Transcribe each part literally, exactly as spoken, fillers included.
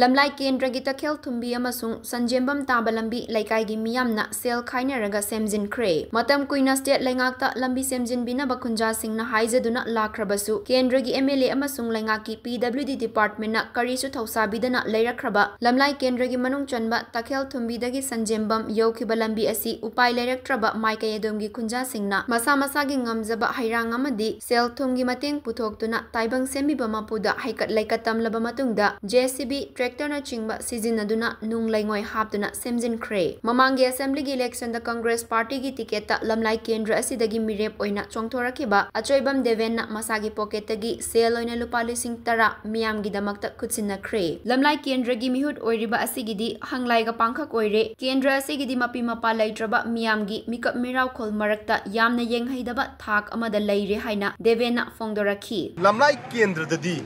ꯂꯝꯂꯥꯏ ꯀꯦꯟꯗ꯭ꯔꯒꯤ ꯇꯈꯦꯜ ꯊꯨꯝꯕꯤ ꯑꯃꯁꯨꯡ ꯁꯟꯖꯦꯝꯕꯝ ꯇꯥꯕ ꯂꯝꯕꯤ ꯂꯩꯀꯥꯏꯒꯤ ꯃꯤꯌꯥꯝꯅ ꯁꯦꯜ ꯈꯥꯏꯅꯔꯒ ꯁꯦꯝꯖꯤꯟꯈ꯭ꯔꯦ꯫ ꯃꯇꯝ ꯀꯨꯏꯅ ꯁ꯭ꯇꯦꯠ ꯂꯩꯉꯥꯛꯇ ꯂꯝꯕꯤ ꯁꯦꯝꯖꯤꯟꯕꯤꯅꯕ ꯈꯨꯟꯖꯥꯁꯤꯡꯅ ꯍꯥꯏꯖꯗꯨꯅ ꯂꯥꯛꯈ꯭ꯔꯕꯁꯨ, ꯀꯦꯟꯗ꯭ꯔꯒꯤ ꯑꯦꯝ ꯑꯦꯜ ꯑꯦ ꯑꯃꯁꯨꯡ ꯂꯩꯉꯥꯛꯀꯤ ꯄꯤ ꯗꯕ꯭ꯂꯤꯎ ꯗꯤ ꯗꯤꯄꯥꯔꯠꯃꯦꯟꯠꯅ ꯀꯔꯤꯁꯨ ꯊꯧꯁꯥꯕꯤꯗꯅ ꯂꯩꯔꯛꯈ꯭ꯔꯕ ꯂꯝꯂꯥꯏ ꯀꯦꯟꯗ꯭ꯔꯒꯤ ꯃꯅꯨꯡ ꯆꯟꯕ ꯇꯈꯦꯜ ꯊꯨꯝꯕꯤꯗꯒꯤ ꯁꯟꯖꯦꯝꯕꯝ ꯌꯧꯈꯤꯕ ꯂꯝꯕꯤ ꯑꯁꯤ ꯎꯄꯥꯏ ꯂꯩꯔꯛꯇ꯭ꯔꯕ ꯃꯥꯏꯀꯩ ꯑꯗꯣꯝꯒꯤ ꯈꯨꯟꯖꯥꯁꯤꯡꯅ ꯃꯁꯥ ꯃꯁꯥꯒꯤ ꯉꯝꯖꯕ ꯍꯩꯔꯥꯡ ꯑꯃꯗꯤ ꯁꯦꯜ ꯊꯨꯝꯒꯤ ꯃꯇꯦꯡ ꯄꯨꯊꯣꯛꯇꯨꯅ ꯇꯥꯏꯕꯪ ꯁꯦꯝꯕꯤꯕ ꯃꯄꯨꯗ ꯍꯩꯀꯠ ꯂꯩꯀꯠ ꯇꯝꯂꯕ ꯃꯇꯨꯡꯗ, ꯖꯦ ꯁꯤ ꯕꯤ, ꯇ꯭ꯔꯦꯛꯇꯔꯅꯆꯤꯡꯕ ꯁꯤꯖꯤꯟꯅꯗꯨꯅ ꯅꯨꯡ ꯂꯩꯉꯣꯏ ꯍꯥꯞꯇꯨꯅ ꯁꯦꯝꯖꯤꯟꯈ꯭ꯔꯦ꯫ ꯃꯃꯥꯡꯒꯤ ꯑꯦꯁꯦꯝꯕ꯭ꯂꯤꯒꯤ ꯏꯂꯦꯛꯁꯟꯗ ꯀꯪꯒ꯭ꯔꯦꯁ ꯄꯥꯔꯇꯤꯒꯤ ꯇꯤꯀꯦꯠꯇ ꯂꯝꯂꯥꯏ ꯀꯦꯟꯗ꯭ꯔ ꯑꯁꯤꯗꯒꯤ ꯃꯤꯔꯦꯞ ꯑꯣꯏꯅ ꯆꯣꯡꯊꯣꯔꯛꯈꯤꯕ ꯑꯆꯣꯏꯕꯝ ꯗꯦꯕꯦꯟꯅ ꯃꯁꯥꯒꯤ ꯄꯣꯀꯦꯠꯇꯒꯤ ꯁꯦꯜ ꯑꯣꯏꯅ ꯂꯨꯄꯥ ꯂꯤꯁꯤꯡ ꯇꯔꯥ ꯃꯤꯌꯥꯝꯒꯤꯗꯃꯛꯇ ꯈꯨꯠꯁꯤꯟꯅꯈ꯭ꯔꯦ꯫ ꯂꯝꯂꯥꯏ ꯀꯦꯟꯗ꯭ꯔꯒꯤ ꯃꯤꯍꯨꯠ ꯑꯣꯏꯔꯤꯕ ꯑꯁꯤꯒꯤꯗꯤ ꯍꯪꯂꯥꯏꯒ ꯄꯥꯡꯈꯛ ꯑꯣꯏꯔꯦ꯫ ꯀꯦꯟꯗ꯭ꯔ ꯑꯁꯤꯒꯤꯗꯤ ꯃꯄꯤ ꯃꯄꯥ ꯂꯩꯇ꯭ꯔꯕ ꯃꯤꯌꯥꯝꯒꯤ ꯃꯤꯀꯞ ꯃꯤꯔꯥꯎꯈꯣꯜ ꯃꯔꯛꯇ ꯌꯥꯝꯅ ꯌꯦꯡꯍꯩꯗꯕ ꯊꯥꯛ ꯑꯃꯗ ꯂꯩꯔꯦ ꯍꯥꯏꯅ ꯗꯦꯕꯦꯟꯅ ꯐꯣꯡꯗꯣꯔꯛꯈꯤ꯫ ꯂꯝꯂꯥꯏ ꯀꯦꯟꯗ꯭ꯔꯗꯗꯤ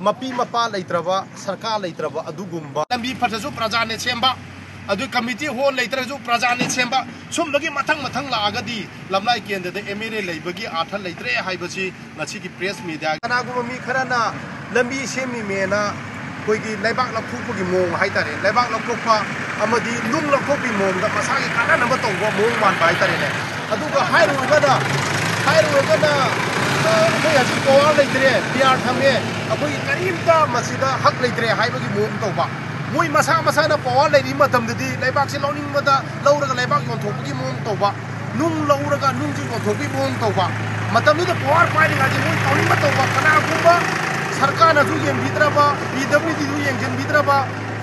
ꯃꯄꯤ ꯃꯄꯥ ꯂꯩꯇ꯭ꯔꯕ, ꯁꯔꯀꯥꯔ ꯂꯩꯇ꯭ꯔꯕ ꯑꯗꯨꯒꯨꯝꯕ, ꯂꯝꯕꯤ ꯐꯠꯇ꯭ꯔꯁꯨ ꯄ꯭ꯔꯖꯥꯅ ꯁꯦꯝꯕ, ꯑꯗꯨ ꯀꯃꯤꯇꯤ ꯍꯣꯜ ꯂꯩꯇ꯭ꯔꯁꯨ ꯄ꯭ꯔꯖꯥꯅ ꯁꯦꯝꯕ, ꯁꯨꯝꯕꯒꯤ ꯃꯊꯪ ꯃꯊꯪ ꯂꯥꯛꯑꯒꯗꯤ ꯂꯝꯂꯥꯏ ꯀꯦꯟꯗ꯭ꯔꯗ ꯑꯦꯝ ꯑꯦꯜ ꯑꯦ ꯂꯩꯕꯒꯤ ꯑꯥꯔꯊ ꯂꯩꯇ꯭ꯔꯦ ꯍꯥꯏꯕꯁꯤ ꯉꯁꯤꯒꯤ ꯄ꯭ꯔꯦꯁ ꯃꯤꯗꯤꯌꯥ꯫ ꯀꯅꯥꯒꯨꯝꯕ ꯃꯤ ꯈꯔꯅ ꯂꯝꯕꯤ ꯁꯦꯝꯃꯤꯃꯦꯅ ꯑꯩꯈꯣꯏꯒꯤ ꯂꯩꯕꯥꯛ ꯂꯧꯊꯣꯛꯄꯒꯤ ꯃꯑꯣꯡ ꯍꯥꯏꯇꯥꯔꯦ, ꯂꯩꯕꯥꯛ ꯂꯧꯊꯣꯛꯄ ꯑꯃꯗꯤ ꯅꯨꯡ ꯂꯧꯊꯣꯛꯄꯒꯤ ꯃꯑꯣꯡꯗ ꯃꯁꯥꯒꯤ ꯀꯥꯟꯅꯅꯕ ꯇꯧꯕ ꯃꯑꯣꯡ ꯃꯥꯟꯕ ꯍꯥꯏꯇꯥꯔꯦꯅꯦ꯫ ꯑꯗꯨꯒ ꯍꯥꯏꯔꯨꯔꯒꯅ, ꯍꯥꯏꯔꯨꯔꯒꯅ, ꯑ, ꯑꯩꯈꯣꯏ ꯍꯧꯖꯤꯛ ꯄꯋꯥꯔ ꯂꯩꯇ꯭ꯔꯦ, ꯄꯤ ꯑꯥꯔ ꯊꯝꯃꯦ, ꯑꯩꯈꯣꯏꯒꯤ ꯀꯔꯤꯝꯇ ꯃꯁꯤꯗ ꯍꯛ ꯂꯩꯇ꯭ꯔꯦ ꯍꯥꯏꯕꯒꯤ ꯃꯑꯣꯡ ꯇꯧꯕ꯫ ꯃꯣꯏ ꯃꯁꯥ ꯃꯁꯥꯅ ꯄꯋꯥꯔ ꯂꯩꯔꯤ ꯃꯇꯝꯗꯗꯤ ꯂꯩꯕꯥꯛꯁꯦ ꯂꯧꯅꯤꯡꯕꯗ ꯂꯧꯔꯒ ꯂꯩꯕꯥꯛ ꯌꯣꯟꯊꯣꯛꯄꯒꯤ ꯃꯑꯣꯡ ꯇꯧꯕ, ꯅꯨꯡ ꯂꯧꯔꯒ ꯅꯨꯡꯁꯨ ꯌꯣꯟꯊꯣꯛꯄꯒꯤ ꯃꯑꯣꯡ ꯇꯧꯕ꯫ ꯃꯇꯝꯗꯨꯗ ꯄꯋꯥꯔ ꯄꯥꯏꯔꯤꯉꯩꯗꯤ ꯃꯣꯏ ꯇꯧꯅꯤꯡꯕ ꯇꯧꯕ, ꯀꯅꯥꯒꯨꯝꯕ ꯁꯔꯀꯥꯔꯅꯁꯨ ꯌꯦꯡꯕꯤꯗ꯭ꯔꯕ, ꯄꯤ ꯗꯕ꯭ꯂꯤꯎ ꯗꯤꯁꯨ ꯌꯦꯡꯁꯤꯟꯕꯤꯗ꯭ꯔꯕ,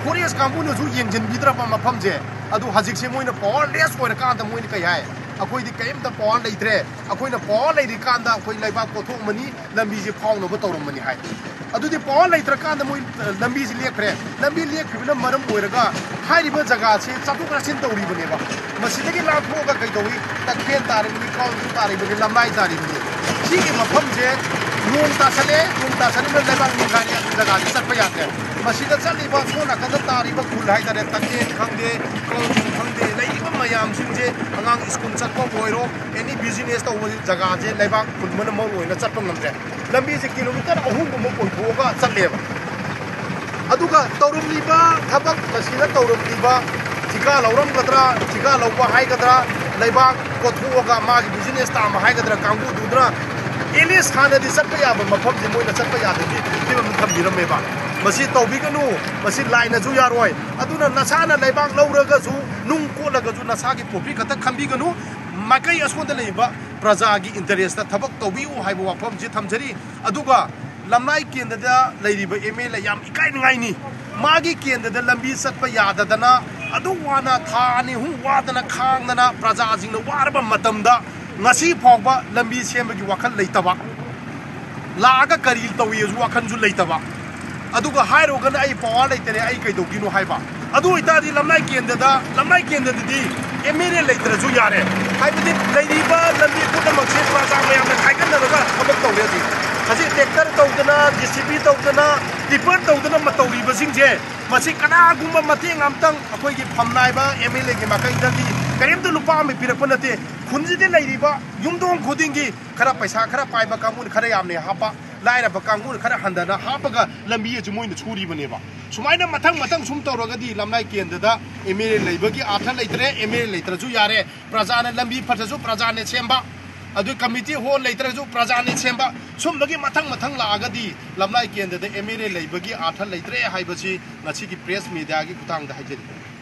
ꯐꯣꯔꯦꯁ ꯀꯥꯡꯕꯨꯅꯁꯨ ꯌꯦꯡꯁꯤꯟꯕꯤꯗ꯭ꯔꯕ ꯃꯐꯝꯁꯦ, ꯑꯗꯨ ꯍꯧꯖꯤꯛꯁꯦ ꯃꯣꯏꯅ ꯄꯋꯥꯔ ꯂꯦꯁ ꯑꯣꯏꯔꯀꯥꯟꯗ ꯃꯣꯏꯅ ꯀꯩ ꯍꯥꯏ? ꯑꯩꯈꯣꯏꯗꯤ ꯀꯔꯤꯝꯇ ꯄꯋꯥꯔ ꯂꯩꯇ꯭ꯔꯦ, ꯑꯩꯈꯣꯏꯅ ꯄꯋꯥꯔ ꯂꯩꯔꯤꯀꯥꯟꯗ ꯑꯩꯈꯣꯏ ꯂꯩꯕꯥꯛ ꯀꯣꯊꯣꯛꯑꯝꯃꯅꯤ, ꯂꯝꯕꯤꯁꯦ ꯐꯥꯎꯅꯕ ꯇꯧꯔꯝꯃꯅꯤ ꯍꯥꯏ꯫ ꯑꯗꯨꯗꯤ ꯄꯋꯥꯔ ꯂꯩꯇ꯭ꯔꯀꯥꯟꯗ ꯃꯣꯏ, ꯑ, ꯂꯝꯕꯤꯁꯤ ꯂꯦꯞꯈ꯭ꯔꯦ꯫ ꯂꯝꯕꯤ ꯂꯦꯞꯈꯤꯕꯅ ꯃꯔꯝ ꯑꯣꯏꯔꯒ ꯍꯥꯏꯔꯤꯕ ꯖꯒꯥꯁꯤ ꯆꯠꯊꯣꯛ ꯆꯠꯁꯤꯟ ꯇꯧꯔꯤꯕꯅꯦꯕ꯫ ꯃꯁꯤꯗꯒꯤ ꯂꯥꯟꯊꯣꯛꯑꯒ ꯀꯩꯗꯧꯏ? ꯇꯈꯦꯜ ꯇꯥꯔꯤꯕꯅꯤ, ꯀꯥꯎꯟꯗ꯭ꯔꯤ ꯇꯥꯔꯤꯕꯅꯤ, ꯂꯝꯂꯥꯏ ꯇꯥꯔꯤꯕꯅꯤ꯫ ꯁꯤꯒꯤ ꯃꯐꯝꯁꯦ ꯅꯣꯡ ꯇꯥꯁꯜꯂꯦ, ꯅꯣꯡ ꯇꯥꯁꯜꯂꯤꯕꯅ ꯂꯩꯕꯥꯛ ꯅꯤꯡꯈꯥꯏꯔꯦ, ꯑꯗꯨ ꯖꯒꯥꯁꯤ ꯆꯠꯄ ꯌꯥꯗ꯭ꯔꯦ꯫ ꯃꯁꯤꯗ ꯆꯠꯂꯤꯕ ꯁꯣꯝ ꯅꯥꯀꯟꯗ ꯇꯥꯔꯤꯕ ꯈꯨꯜ ꯍꯥꯏꯇꯥꯔꯦ, ꯇꯈꯦꯜ ꯈꯪꯗꯦ, ꯀꯥꯎꯟꯗ꯭ꯔꯤ ꯈꯪꯗꯦ, ꯂꯩꯔꯤꯕ ꯃꯌꯥꯝꯁꯤꯡꯁꯦ, ꯑꯉꯥꯡ ꯁ꯭ꯀꯨꯜ ꯆꯠꯄ ꯑꯣꯏꯔꯣ, ꯑꯦꯅꯤ ꯕꯤꯖꯤꯅꯦꯁ ꯇꯧꯕ ꯖꯒꯥꯁꯦ ꯂꯩꯕꯥꯛ ꯐꯨꯟꯕꯅ ꯃꯔꯨ ꯑꯣꯏꯅ ꯆꯠꯄ ꯉꯝꯗ꯭ꯔꯦ꯫ ꯂꯝꯕꯤꯁꯦ ꯀꯤꯂꯣꯃꯤꯇꯔ ꯑꯍꯨꯝꯒꯨꯝꯕ ꯀꯣꯏꯊꯣꯛꯑꯒ ꯆꯠꯂꯦꯕ꯫ ꯑꯗꯨꯒ ꯇꯧꯔꯝꯂꯤꯕ ꯊꯕꯛ ꯃꯁꯤꯗ ꯇꯧꯔꯝꯂꯤꯕ ꯊꯤꯀꯥ ꯂꯧꯔꯝꯒꯗ꯭ꯔꯥ, ꯊꯤꯀꯥ ꯂꯧꯕ ꯍꯥꯏꯒꯗ꯭ꯔꯥ, ꯂꯩꯕꯥꯛ ꯀꯣꯠꯊꯣꯛꯑꯒ ꯃꯥꯒꯤ ꯕꯤꯖꯤꯅꯦꯁ ꯇꯥꯝꯕ ꯍꯥꯏꯒꯗ꯭ꯔꯥ ꯀꯥꯡꯕꯨꯗꯨꯗꯅ ꯑꯦꯠꯂꯤꯁ ꯍꯥꯟꯅꯗꯤ ꯆꯠꯄ ꯌꯥꯕ ꯃꯐꯝꯁꯦ ꯃꯣꯏꯅ ꯆꯠꯄ ꯌꯥꯗꯕꯒꯤ ꯐꯤꯕꯝ ꯊꯝꯕꯤꯔꯝꯃꯦꯕ꯫ ꯃꯁꯤ ꯇꯧꯕꯤꯒꯅꯨ, ꯃꯁꯤ ꯂꯥꯏꯅꯁꯨ ꯌꯥꯔꯣꯏ꯫ ꯑꯗꯨꯅ ꯅꯁꯥꯅ ꯂꯩꯕꯥꯛ ꯂꯧꯔꯒꯁꯨ, ꯅꯨꯡ ꯀꯣꯠꯂꯒꯁꯨ ꯅꯁꯥꯒꯤ ꯄ꯭ꯔꯣꯐꯤꯠ ꯈꯛꯇ ꯈꯟꯕꯤꯒꯅꯨ꯫ ꯃꯥꯏꯀꯩ ꯑꯁꯣꯟꯗ ꯂꯩꯔꯤꯕ ꯄ꯭ꯔꯖꯥꯒꯤ ꯏꯟꯇꯔꯦꯁꯇ ꯊꯕꯛ ꯇꯧꯕꯤꯌꯨ ꯍꯥꯏꯕ ꯋꯥꯐꯝꯁꯤ ꯊꯝꯖꯔꯤ꯫ ꯑꯗꯨꯒ ꯂꯝꯂꯥꯏ ꯀꯦꯟꯗ꯭ꯔꯗ ꯂꯩꯔꯤꯕ ꯑꯦꯝ ꯑꯦꯜ ꯑꯦ ꯌꯥꯝ ꯏꯀꯥꯏꯅꯤꯡꯉꯥꯏꯅꯤ꯫ ꯃꯥꯒꯤ ꯀꯦꯟꯗ꯭ꯔꯗ ꯂꯝꯕꯤ ꯆꯠꯄ ꯌꯥꯗꯗꯅ ꯑꯗꯨ ꯋꯥꯅ ꯊꯥ ꯑꯅꯤ ꯑꯍꯨꯝ ꯋꯥꯗꯅ ꯈꯥꯡꯗꯅ ꯄ꯭ꯔꯖꯥꯁꯤꯡꯅ ꯋꯥꯔꯕ ꯃꯇꯝꯗ ꯉꯁꯤ ꯐꯥꯎꯕ ꯂꯝꯕꯤ ꯁꯦꯝꯕꯒꯤ ꯋꯥꯈꯜ ꯂꯩꯇꯕ, ꯂꯥꯛꯑꯒ ꯀꯔꯤ ꯇꯧꯏꯁꯨ ꯋꯥꯈꯜꯁꯨ ꯂꯩꯇꯕ, ꯑꯗꯨꯒ ꯍꯥꯏꯔꯨꯔꯒꯅ ꯑꯩ ꯄꯋꯥꯔ ꯂꯩꯇꯔꯦ, ꯑꯩ ꯀꯩꯗꯧꯗꯣꯏꯅꯣ ꯍꯥꯏꯕ꯫ ꯑꯗꯨ ꯑꯣꯏꯇꯥꯔꯗꯤ ꯂꯝꯂꯥꯏ ꯀꯦꯟꯗ꯭ꯔꯗ, ꯂꯝꯂꯥꯏ ꯀꯦꯟꯗ꯭ꯔꯗꯗꯤ ꯑꯦꯝ ꯑꯦꯜ ꯑꯦ ꯂꯩꯇ꯭ꯔꯁꯨ ꯌꯥꯔꯦ꯫ ꯍꯥꯏꯕꯗꯤ ꯂꯩꯔꯤꯕ ꯂꯝꯕꯤ ꯄꯨꯝꯅꯃꯛꯁꯦ ꯄ꯭ꯔꯖꯥ ꯃꯌꯥꯝꯅ ꯈꯥꯏꯒꯠꯅꯔꯒ ꯊꯕꯛ ꯇꯧꯔꯦ ꯍꯧꯖꯤꯛ꯫ ꯍꯧꯖꯤꯛ ꯇ꯭ꯔꯦꯛꯇꯔ ꯇꯧꯗꯅ, ꯖꯦ ꯁꯤ ꯕꯤ ꯇꯧꯗꯅ, ꯇꯤꯄꯔ ꯇꯧꯗꯅ ꯃ ꯇꯧꯔꯤꯕꯁꯤꯡꯁꯦ, ꯃꯁꯤ ꯀꯅꯥꯒꯨꯝꯕ ꯃꯇꯦꯡ ꯑꯝꯇꯪ ꯑꯩꯈꯣꯏꯒꯤ ꯐꯝꯅꯥꯏꯕ ꯑꯦꯝ ꯑꯦꯜ ꯑꯦꯒꯤ ꯃꯥꯏꯀꯩꯗꯒꯤ ꯀꯔꯤꯝꯇ ꯂꯨꯄꯥ ꯑꯃ ꯄꯤꯔꯛꯄ ꯅꯠꯇꯦ꯫ ꯈꯨꯟꯁꯤꯗ ꯂꯩꯔꯤꯕ ꯌꯨꯝꯊꯣꯡ ꯈꯨꯗꯤꯡꯒꯤ ꯈꯔ ꯄꯩꯁꯥ ꯈꯔ ꯄꯥꯏꯕ ꯀꯥꯡꯕꯨꯅ ꯈꯔ ꯌꯥꯝꯅ ꯍꯥꯞꯄ, ꯂꯥꯏꯔꯕ ꯀꯥꯡꯕꯨꯅ ꯈꯔ ꯍꯟꯊꯅ ꯍꯥꯞꯄꯒ ꯂꯝꯕꯤ ꯑꯁꯤ ꯃꯣꯏꯅ ꯁꯨꯔꯤꯕꯅꯦꯕ꯫ ꯁꯨꯃꯥꯏꯅ ꯃꯊꯪ ꯃꯊꯪ ꯁꯨꯝ ꯇꯧꯔꯒꯗꯤ ꯂꯝꯂꯥꯏ ꯀꯦꯟꯗ꯭ꯔꯗ ꯑꯦꯝ ꯑꯦꯜ ꯑꯦ ꯂꯩꯕꯒꯤ ꯑꯥꯔꯊ ꯂꯩꯇ꯭ꯔꯦ, ꯑꯦꯝ ꯑꯦꯜ ꯑꯦ ꯂꯩꯇ꯭ꯔꯁꯨ ꯌꯥꯔꯦ, ꯄ꯭ꯔꯖꯥꯅ ꯂꯝꯕꯤ ꯐꯠꯇ꯭ꯔꯁꯨ ꯄ꯭ꯔꯖꯥꯅ ꯁꯦꯝꯕ, ꯑꯗꯨ ꯀꯃꯤꯇꯤ ꯍꯣꯜ ꯂꯩꯇ꯭ꯔꯁꯨ ꯄ꯭ꯔꯖꯥꯅ ꯁꯦꯝꯕ, ꯁꯨꯝꯕꯒꯤ ꯃꯊꯪ ꯃꯊꯪ ꯂꯥꯛꯑꯒꯗꯤ ꯂꯝꯂꯥꯏ ꯀꯦꯟꯗ꯭ꯔꯗ ꯑꯦꯝ ꯑꯦꯜ ꯑꯦ ꯂꯩꯕꯒꯤ ꯑꯥꯔꯊ ꯂꯩꯇ꯭ꯔꯦ ꯍꯥꯏꯕꯁꯤ ꯉꯁꯤꯒꯤ ꯄ꯭ꯔꯦꯁ ꯃꯦꯗꯤꯌꯥꯒꯤ ꯈꯨꯠꯊꯥꯡꯗ ꯍꯥꯏꯖꯔꯤ꯫